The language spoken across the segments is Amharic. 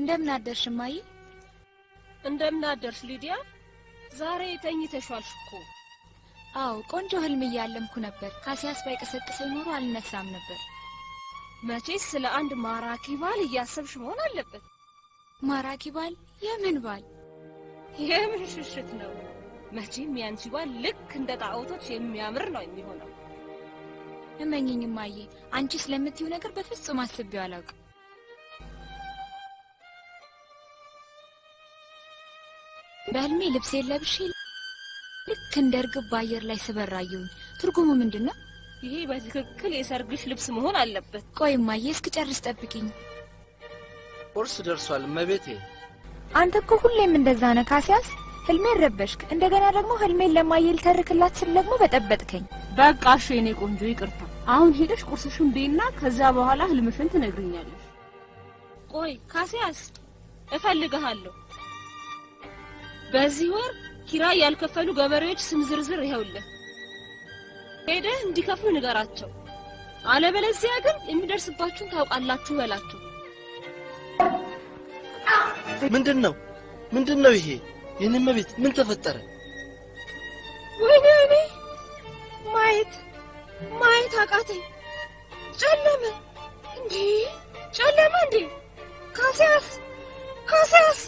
እንደምን አደርሽ እማዬ? እንደምን አደርሽ ሊዲያ? ዛሬ ተኝተሻል እኮ። አዎ ቆንጆ ህልም እያለምኩ ነበር። ካሲያስ ባይቀሰቅሰኝ ኖሮ አልነሳም ነበር። መቼስ ስለ አንድ ማራኪ ባል እያሰብሽ መሆን አለበት። ማራኪ ባል? የምን ባል? የምን ሽሽት ነው? መቼም ያንቺ ባል ልክ እንደ ጣዖቶች የሚያምር ነው የሚሆነው። እመኚኝ እማዬ፣ አንቺ ስለምትይው ነገር በፍጹም አስቤው አላውቅም። በህልሜ ልብሴን ለብሼ ልክ እንደ እርግብ በአየር ላይ ስበር አየሁኝ። ትርጉሙ ምንድነው? ይሄ በትክክል የሰርግሽ ልብስ መሆን አለበት። ቆይ እማዬ እስክጨርስ ጠብቂኝ። ቁርስ ደርሷል እመቤቴ። አንተ እኮ ሁሌም እንደዛ ነህ ካሲያስ። ህልሜን ረበሽክ። እንደገና ደግሞ ህልሜን ለማዬ ልተርክላት ስል ደግሞ በጠበጥከኝ። በቃ እሺ የኔ ቆንጆ ይቅርታ። አሁን ሄደሽ ቁርስሽን ብይና ከዛ በኋላ ህልምሽን ትነግሪኛለሽ። ቆይ ካሲያስ እፈልግሃለሁ። በዚህ ወር ኪራይ ያልከፈሉ ገበሬዎች ስም ዝርዝር ይኸውልህ። ሄደህ እንዲከፍሉ ንገራቸው። አለበለዚያ ግን የሚደርስባችሁን ታውቃላችሁ በላቸው። ምንድነው? ምንድነው ይሄ? የኔ እመቤት ምን ተፈጠረ? ወይኔ ወይኔ! ማየት ማየት አቃተኝ። ጨለመ እንዴ! ጨለመ እንዴ! ካሲያስ ካሲያስ!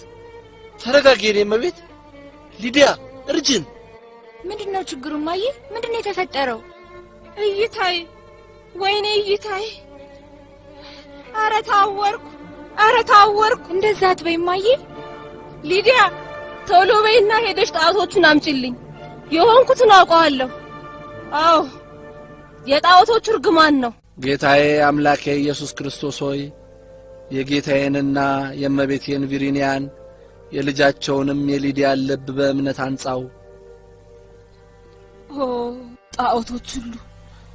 ተረጋጊ የኔ እመቤት። ሊዲያ እርጅን። ምንድነው ችግሩ እማዬ? ምንድነው የተፈጠረው? እይታይ፣ ወይኔ እይታይ! ኧረ ታወርኩ፣ ኧረ ታወርኩ! እንደዛ አትበይ እማዬ። ሊዲያ ቶሎ በይና ሄደሽ ጣዖቶቹን አምጪልኝ። የሆንኩትን አውቀዋለሁ። አዎ የጣዖቶቹ እርግማን ነው። ጌታዬ አምላኬ ኢየሱስ ክርስቶስ ሆይ የጌታዬንና የእመቤቴን ቪሪኒያን የልጃቸውንም የሊዲያን ልብ በእምነት አንጻው። ኦ ጣዖቶች ሁሉ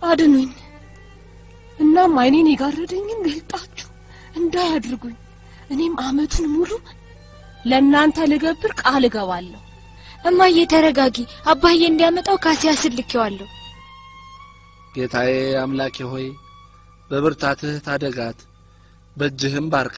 አድኑኝ። እናም ዓይኔን የጋረደኝን ገልጣችሁ እንዳያድርጉኝ። እኔም አመቱን ሙሉ ለእናንተ ልገብር ቃል እገባለሁ። እማዬ ተረጋጊ። አባዬ እንዲያመጣው ካሲያስን ልኬዋለሁ። ጌታዬ አምላኬ ሆይ በብርታትህ ታደጋት፣ በእጅህም ባርካት።